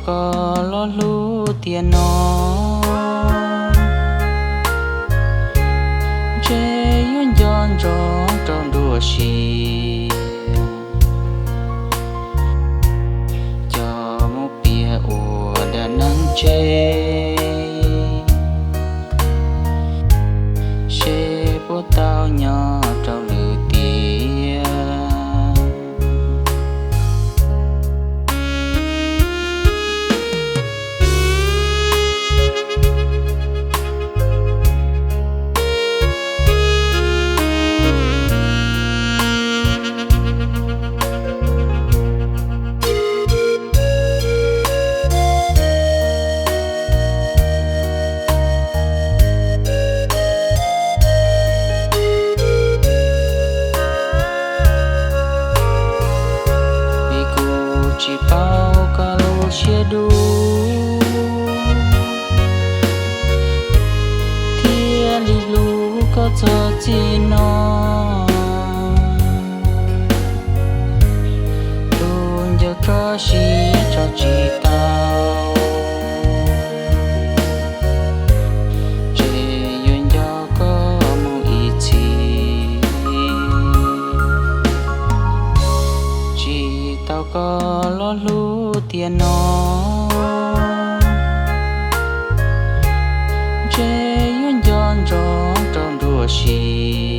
Koj los hlub tiag no, ntshe yuav nco ntsoov rau nruab siab, coj mus piav ua dab neeg tseg, seb puas tau nyob rau lwm tiam. Vim kuv tsis paub koj lub siab dub, thiaj li hlub koj txog txij no. Tus ncaws koj siab tso tsis tau, ntshe yuav nco koj mus ib txhis. Tsis tau koj los hlub tiag no, ntshe yuav nco ntsoov rau nruab siab,